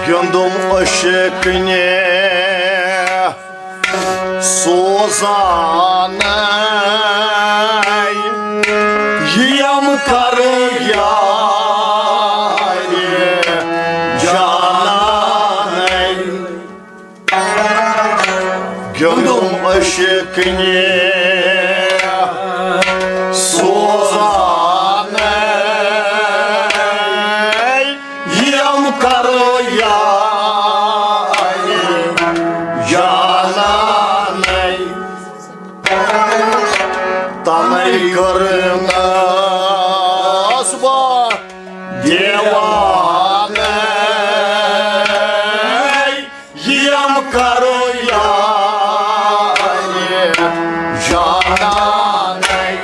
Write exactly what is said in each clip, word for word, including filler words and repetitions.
گیُنٛدُم عشقنہِ سوزانَے، یِم کَرٕ یارِ جانانَے۔ گیُنٛدُم عشقنہِ سوزانَے، یِم کَرٕ یارِ جانانَے۔ تَنَے کٔرنَس بہٕ دیوانَے، یِم کَرٕ یارِ جانانَے۔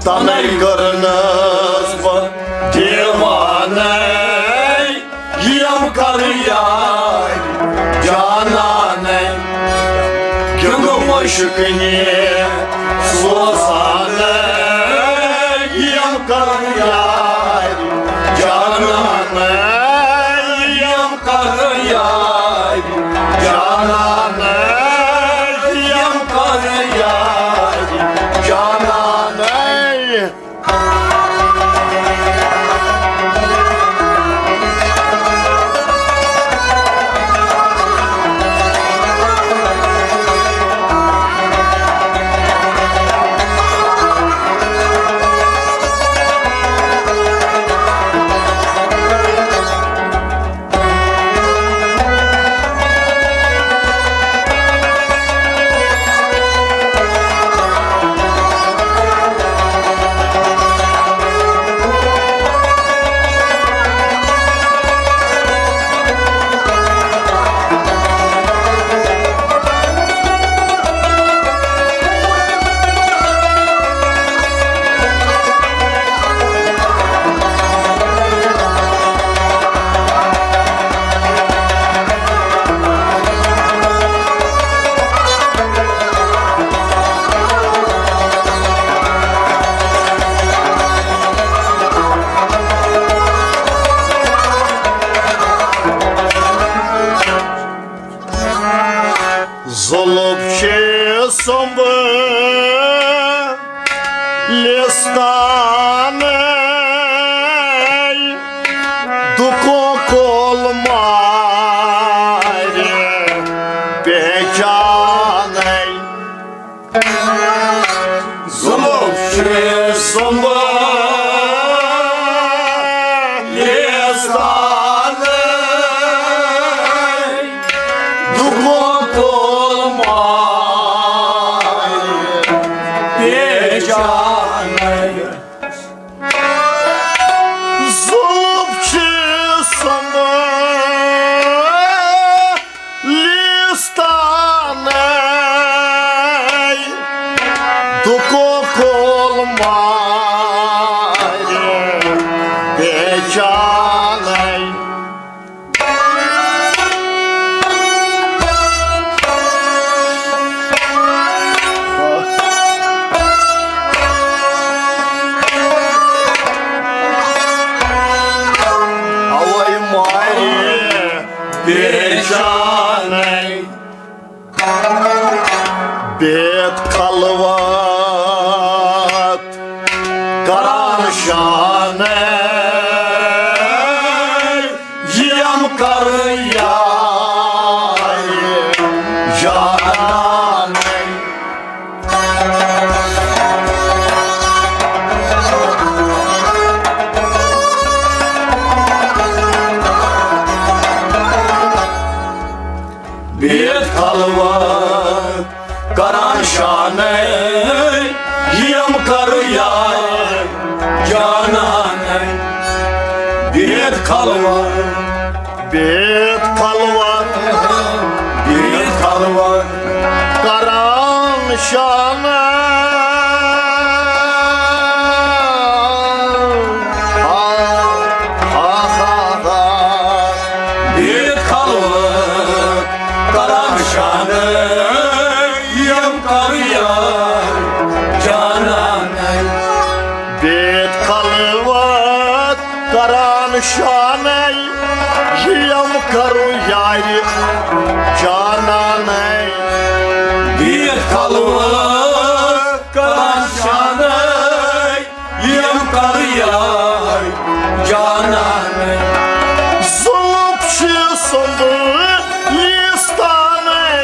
تَنَے کٔرنَس بہٕ دیوانَے، یِم کَرٕ یارِ جانانَے۔ گیُنٛدُم عشقنہِ سوزانَے، یِم کَرٕ یارِ جانانَے، یِم کَرٕ یارِ جانانَے، یِم کَرٕ یارِ جانانَے۔ زُلُف چھِ سُمبہٕ لِستانَے، دُکو کول مارِ پہچانَے۔ زُلُف چھِ سُمبہٕ لِستانَے، دُکو کول مارِ پہچانَے۔ زُلُف چھِ سُمبہٕ لِستانَے، دُکو کول مارِ پہچانَے۔ اوے مارِ پہچانَے۔ بِہِتھ خلوت کران شانَے، یِم کرٕ یارِ جانانَے۔ بِہِتھ خلوت کران شانَے، یِم کرٕ یارِ جانانَے۔ بِہِتھ خلوت، بِہِتھ خلوت، بِہِتھ خلوت کران شانَے۔ آ، آ، آ، آ۔ بِہِتھ خلوت کران شانَے۔ یم کر یار جانانے۔ بید خلوت کران شانے، یم کرو یار جانانے۔ بید خلوت کران شانے، یم کر یار جانانے۔ زلف چھ سنبھ لیستانے،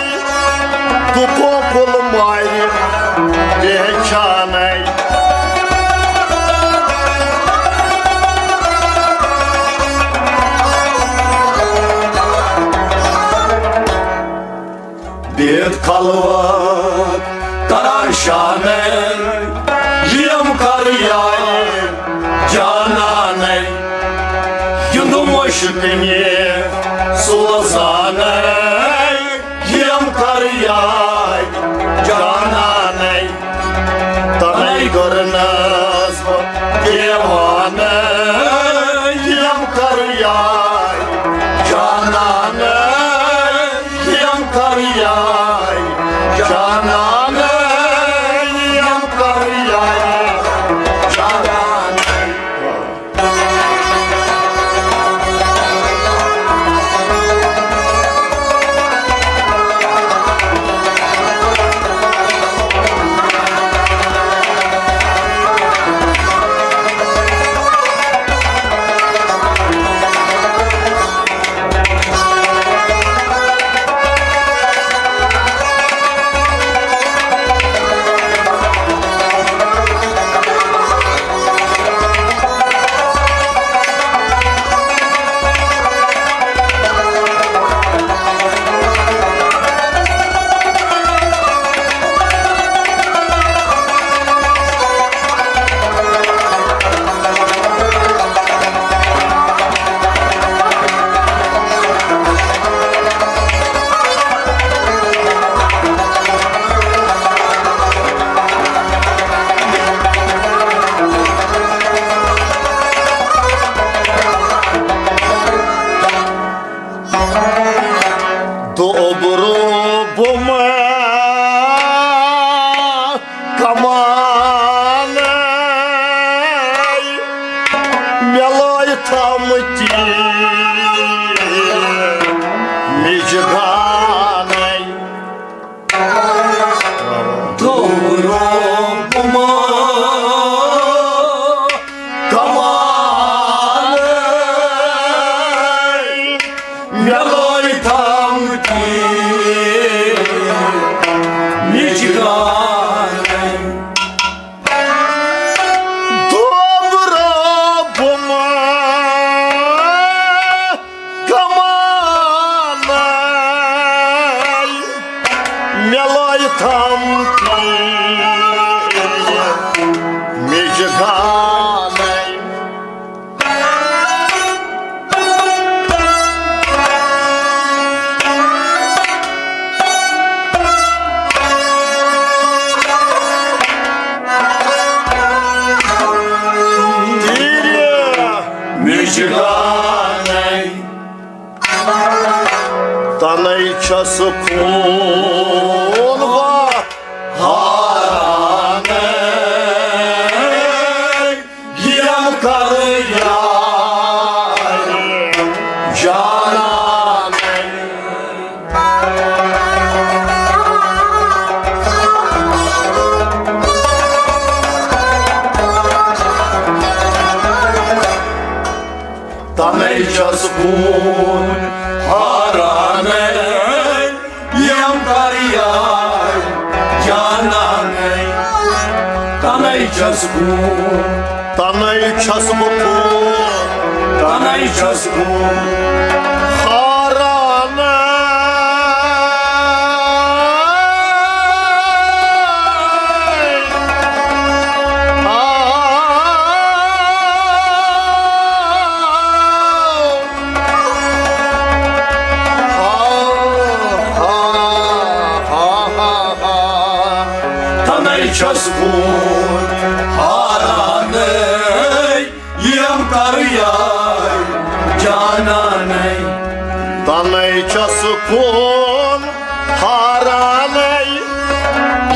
دکو کل مارِ پہچانے۔ بید خلوت کران شانے، یم کر یار جانانے۔ گندم عشق نی سوزانے، یم کر یار جانانے۔ تنے کرنس بہ دیوانہ، یم کر یار جانانے۔ یم کر یار جانانے، یم کر یار جانانے۔ دوبرو بُمہٕ کمانے، مےٚ لٲے تھمتی مِجگانے۔ دوبرو بُمہٕ کمانے، مےٚ لٲے تھمتی مِجگانے۔ دوبرو بُمہٕ کمانے، مےٚ لٲے تھمتی مِجگانے۔ تیرِ مِجگانے۔ تنے چھس خوٗن بہاران، یم کر یار جانان۔ تنے چھس خوٗن بہاران، یم کر یار جانان۔ تنے چھس خوٗن، تنے چھس بہٕ خوٗن، تنے چھس خوٗن بہاران۔ تنے چھس خوٗن بہاران، یم کر یار جانان۔ تنے چھس خوٗن بہاران۔ رانَے،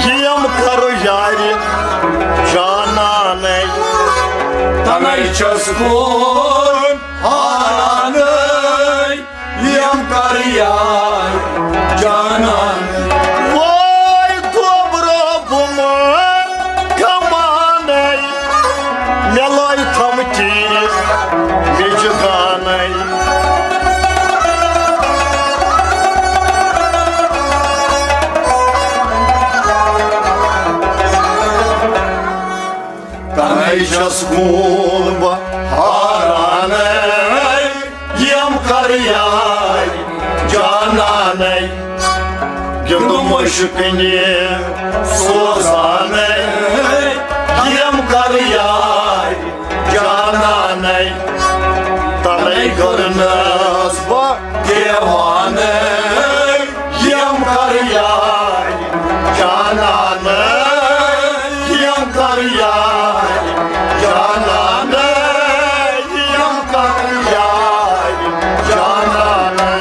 یِم کَرٕ یارِ جانانَے۔ تَنَے چھَس کُن ہارانَے، یِم کَرٕ یارِ جانانَے۔ وٲے گوٚبرو بہٕ مَرٕ کمانَے، مےٚ لٲے تھَم تیٖر مِجہِ گانَے۔ تَنَے چھَس گوٗل بہٕ ہارانَے، یِم کَرٕ یارِ جانانَے۔ گِنٛدُم مُشکِنہِ سوزانَے، یِم کَرٕ یارِ جانانَے۔ تَنَے کٔرنَس بہٕ دیوانَے، یِم کَرٕ یارِ جانانَے، یِم کَرٕ یارِ جانانَے، یِم کَرٕ یارِ جانانَے۔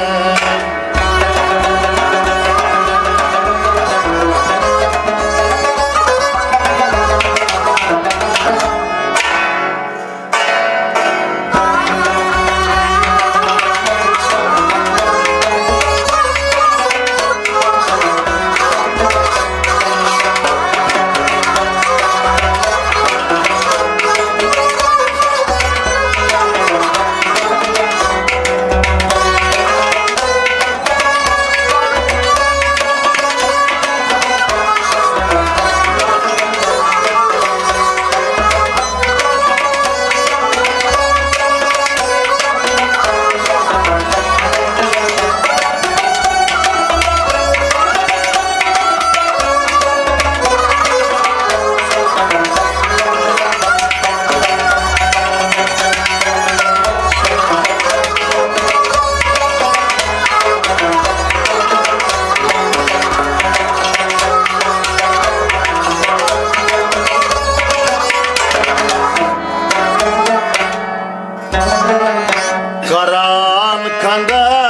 کران کندے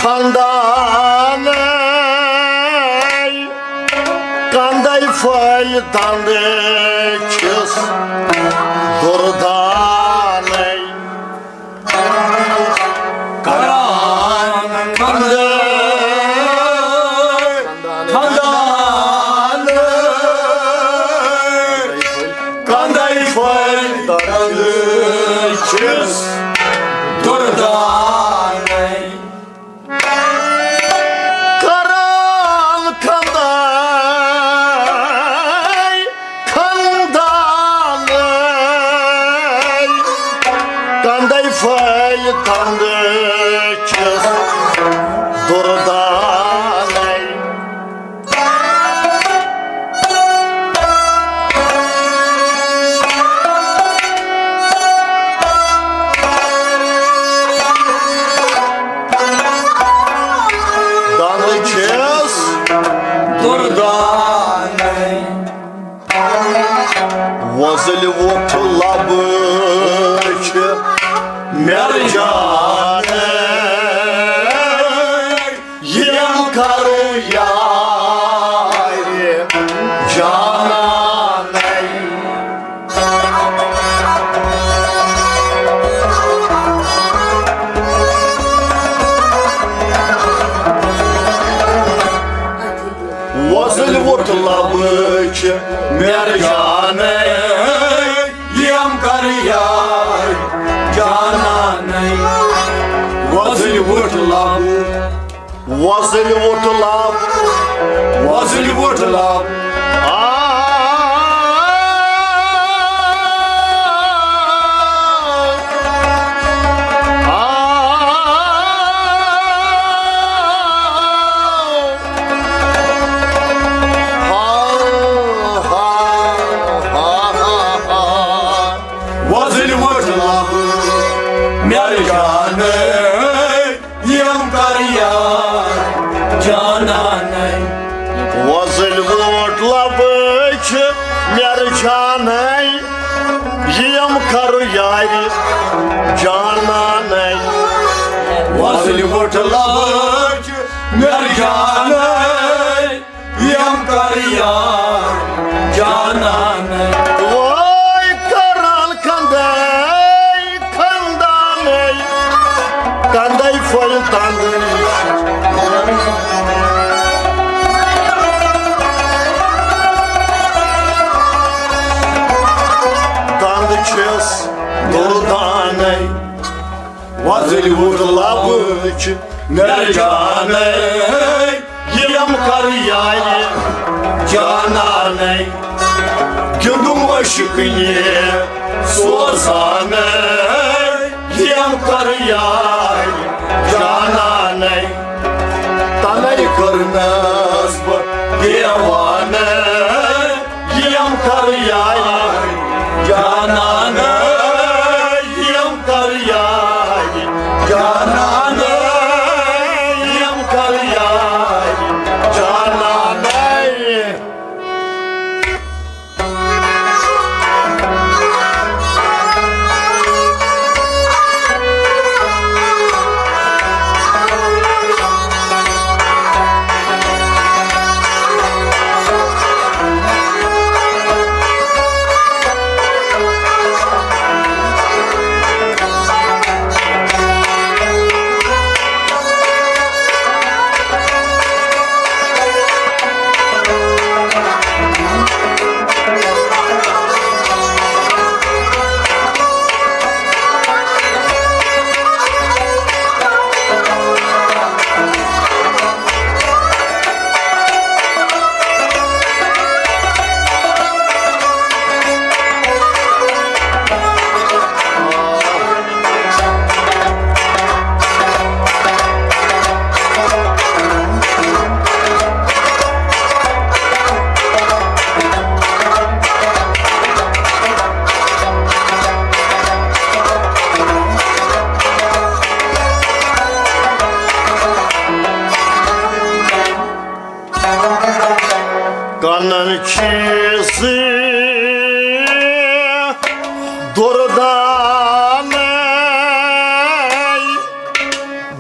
خاندان، کندے پھلۍ دندٕ چھِس دُردانے۔ کران کندے خاندان، کندے پھلۍ دندٕ چھِس دُردانے۔ کران کندے خاندان، کندے پھلۍ دندٕ چھِس دُردانے۔ دندٕ چھِس دُردانے۔ وۄزٕلۍ وُٹھ لبہٕ چھِ مرجانَے، یِم کرٕ یارِ جانانَے۔ وۄزٕلۍ وُٹھ لبہٕ چھِ مرجانَے، یِم کرٕ یارِ جانانَے۔ وۄزٕلۍ وُٹھ لبہٕ، وۄزٕلۍ وُٹھ لبہٕ، وۄزٕلۍ وُٹھ لبہٕ۔ آ، آ، آ، ہا، ہا، ہا، ہا، ہا۔ وۄزٕلۍ وُٹھ لبہٕ مرجانَے، یِم کرٕ یارِ جانانَے۔ وۄزٕلۍ وُٹھ لبہٕ چھِ مرجانَے، یِم کرٕ یارِ جانانَے۔ وۄزٕلۍ وُٹھ لبہٕ چھِ جانَے، یِم کر یار جانَے۔ وٲے کران کندے خندانے، کندے پھٔلۍ تندٕرۍ۔ دند چھِس دُردانے، وۄزٕلۍ وُر لبہٕ چھِ مےٚ جانَے، یِم کر یارِ جانَے۔ گِنٛدُم عشقٕنہِ سوزانَے، یِم کر یارِ جانَے۔ تَنَے کٔرنَس بہٕ دیوانَے، یِم کر یارِ جانَے، یِم کر یارِ جانَے، یِم کر یارِ جانَے۔ کنن چھ زٕ دُردانَے،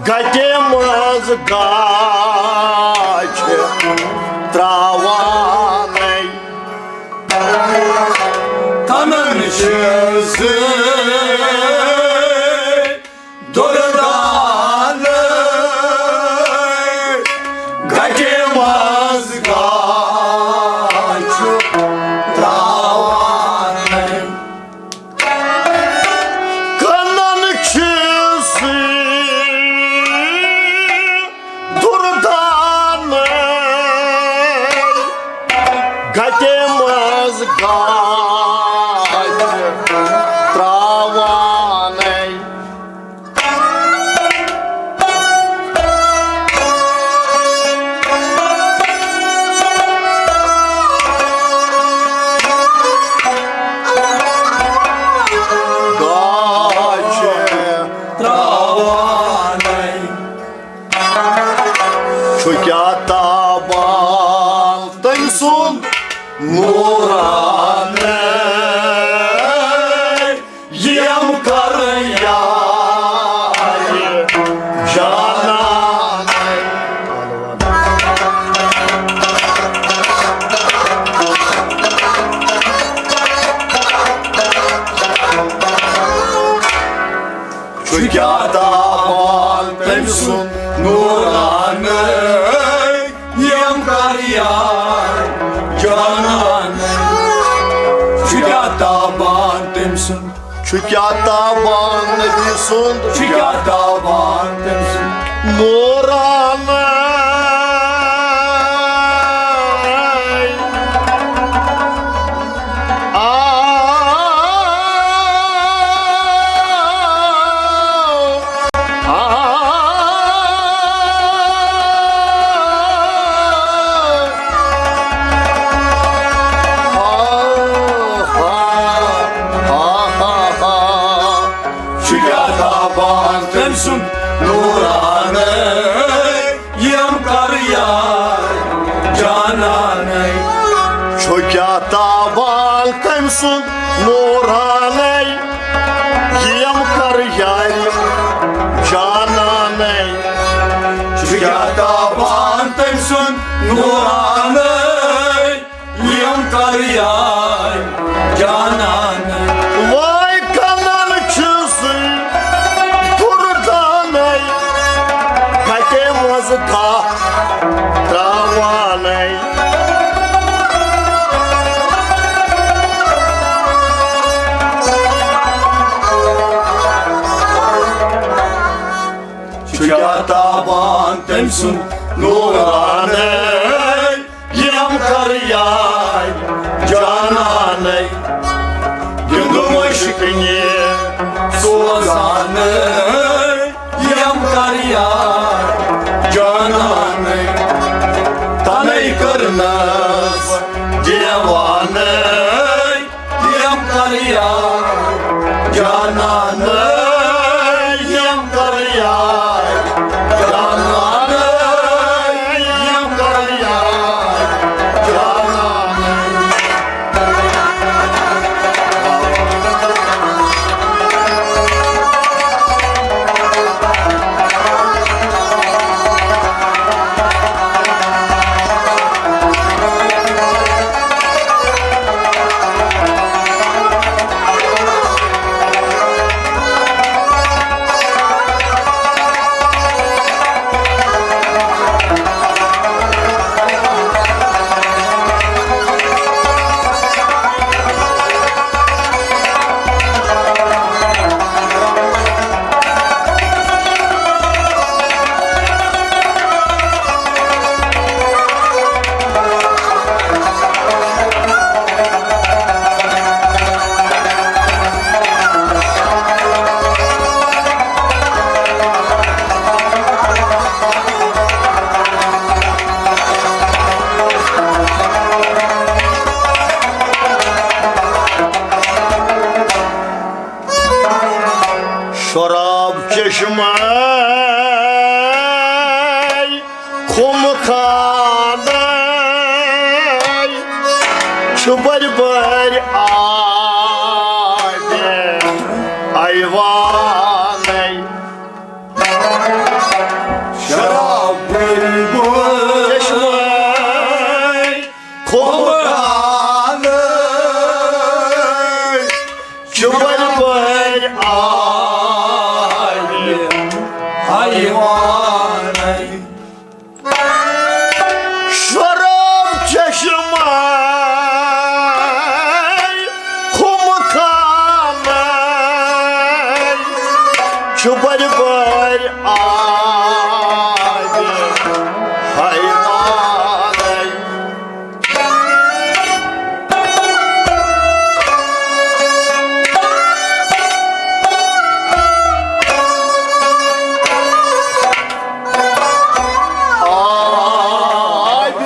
گَتہِ منٛز گاچھ تراوانَے۔ کنن چھ زٕ دُردانَے، گَتہِ منٛز گاچھ تراوانَے۔ کنن چھ زٕ دُردانَے، گَتہِ منٛز گاچھ تراوانَے۔ گاچھ تراوانَے۔ چھُ کیٛاہ تابان تٔمۍ سُنٛد نورانَے، یِم کر یارِ جانَے۔ چھُ کیٛاہ تابان تٔمۍ سُنٛد نورانَے، یِم کر یارِ جانَے۔ چھُ کیٛاہ تابان تٔمۍ سُنٛد، چھُ کیٛاہ تابان نبی سُنٛد، چھُ کیٛاہ تابان تٔمۍ سُنٛد نورانَے۔ آ، آ، آ، آ۔ چھُ کیٛاہ تابان تٔمۍ سُنٛد نورانَے، یِم کر یارِ جانَے۔ چھُ کیٛاہ تابان تٔمۍ سُنٛد نورانَے، یِم کر یارِ جانَے۔ چھُ کیٛاہ تابان تٔمۍ سُنٛد نوٗرانَے یِم کریے جانانَے۔ واے کَنَن چھُ سُے دُردانَے، کَتہِ منٛز کَتھ ترٛاوانَے۔ چھُ کیٛاہ تابان تٔمۍ سُنٛد نوٗرانَے، یِم کریے جانانَے۔ گِنٛدُم عشقٕنہِ سوزانَے، یِم کریے جانانَے۔ تَنَے کٔرنَس دیوانَے، یِم کریے جانانَے، یِم کریے جانانَے، یِم کریے جانانَے۔ شراب چشمے خُم خانَے چھُ بٔرۍ بٔرۍ آبِ ایوانَے۔ شراب بٔرۍ بٔرۍ چشمے خُم خانَے چھُ بٔرۍ بٔرۍ آبِ ایوانَے۔ شراب چشمے خُم خانَے چھُ بٔرۍ بٔرۍ آبِ ایوانَے۔ آبِ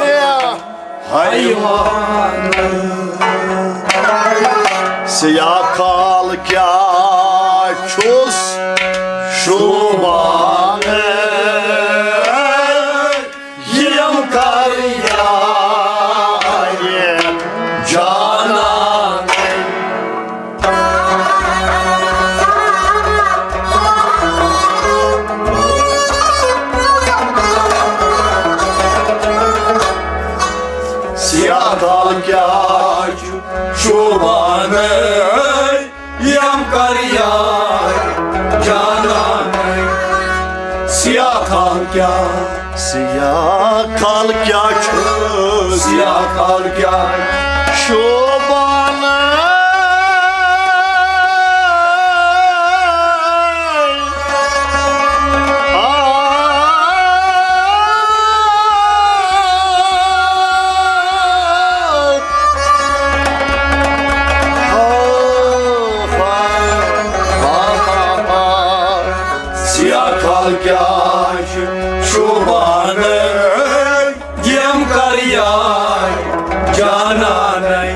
ایوانَے۔ سیاہ کال کیٛاہ چھُس شوٗبان، یِم کریے جانانَے۔ سیاہ کال کیٛاہ چھُ شوٗبان، یِم کریے جانانَے۔ سیاہ کال کیٛاہ، سیاہ کال کیٛاہ چھُ، سیاہ کال کیٛاہ شوٗبان۔ سیاہ کال کیٛاہ چھُ شوٗبان، یِم کریے جانانَے۔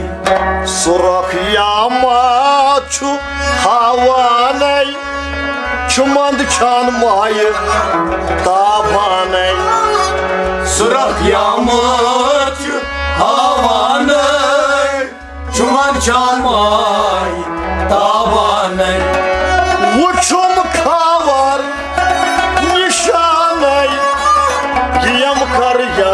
سُرخ یامہٕ چھُ ہاوانَے، چھُ منٛدچھان مایہِ تابانَے۔ سُرخ یامہٕ چھُ ہاوانَے، چھُ منٛدچھان مایہِ تابانَے۔ وُچھُم خاور نِشانَے، یِم کریے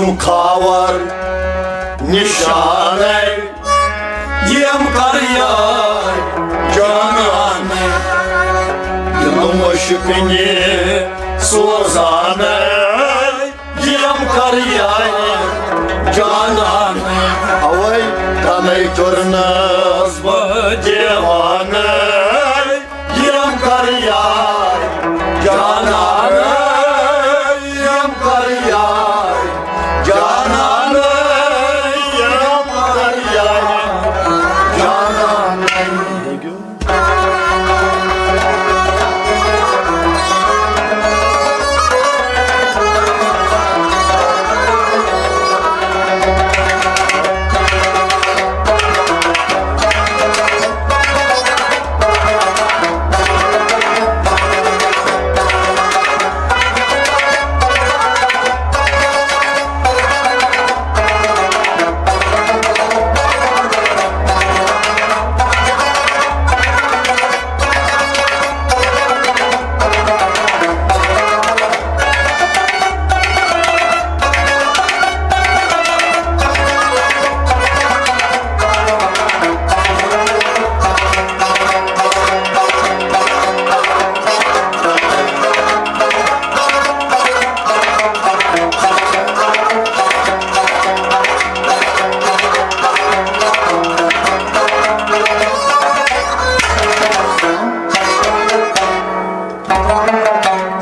خاور نشانے، یم کریے جانانے، یم عشقنی سوزانے، یم کریے جانانے۔ اوے تنے کرنس بہ دیوانے۔ یم کریے جانانے، یم کریے جانانے، یم کریے جانانے۔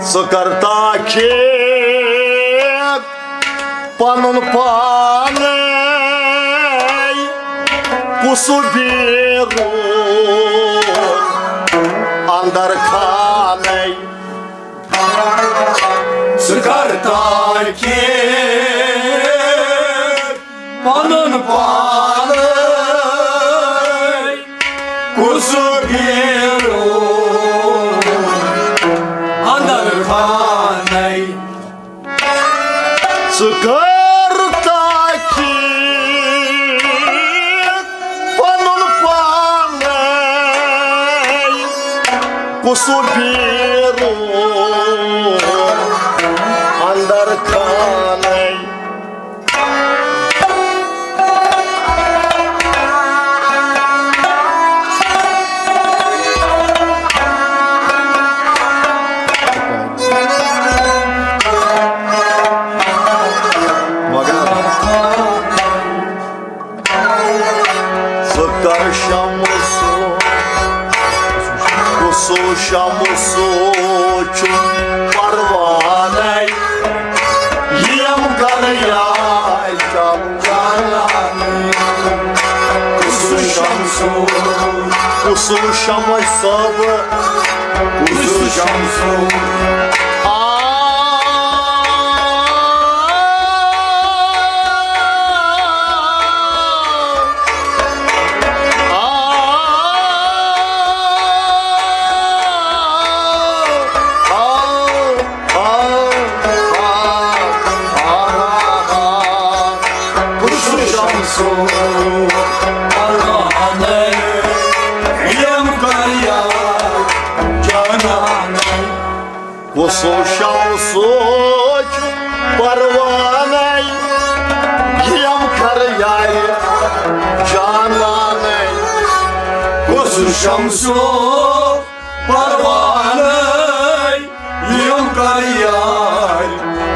ژٕ کر تاکید پنُن پانے، کُس بیرون اندر خانے۔ ژٕ کر تاکید پنُن پانے، کُس بیرون اندر خانے۔ ژٕ کر تاکید پنُن پانے، کُس بیرون اندر خانے۔ مگر ژٕ کر شمسو، کُسو شمسو چھُ پروانَے، یِم کریے چل جانانَے۔ کُسو شمسو، کُسو شمس صٲب، کُسو شمسو۔ آ، آ، آ، آ۔ کُس شمسو پروانَے، یِم کریے جانانَے۔ کُس شمسو چھُ پروانَے، یِم کریے جانانَے۔ کُس شمسو پروانَے، یِم کریے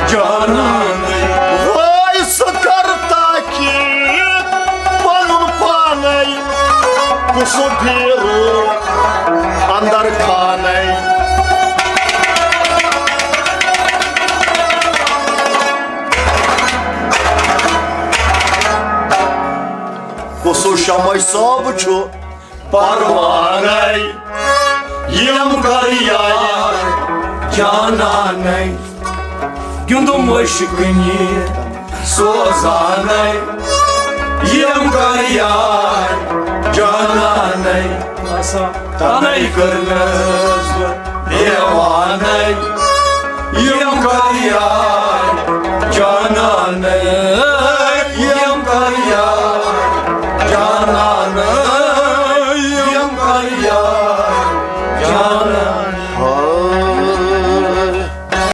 جانانَے۔ وٲے ژٕ کر تاکید پنُن پانَے، کُس بیرو اندر خانَے۔ کُس شمس صٲب چھُ پروانَے، یِم کریے جانانَے۔ گِنٛدُم عشقنی سوزانَے، یِم کریے جانانَے۔ تَنَے کٔرنَس بہٕ دیوانَے، یِم کریے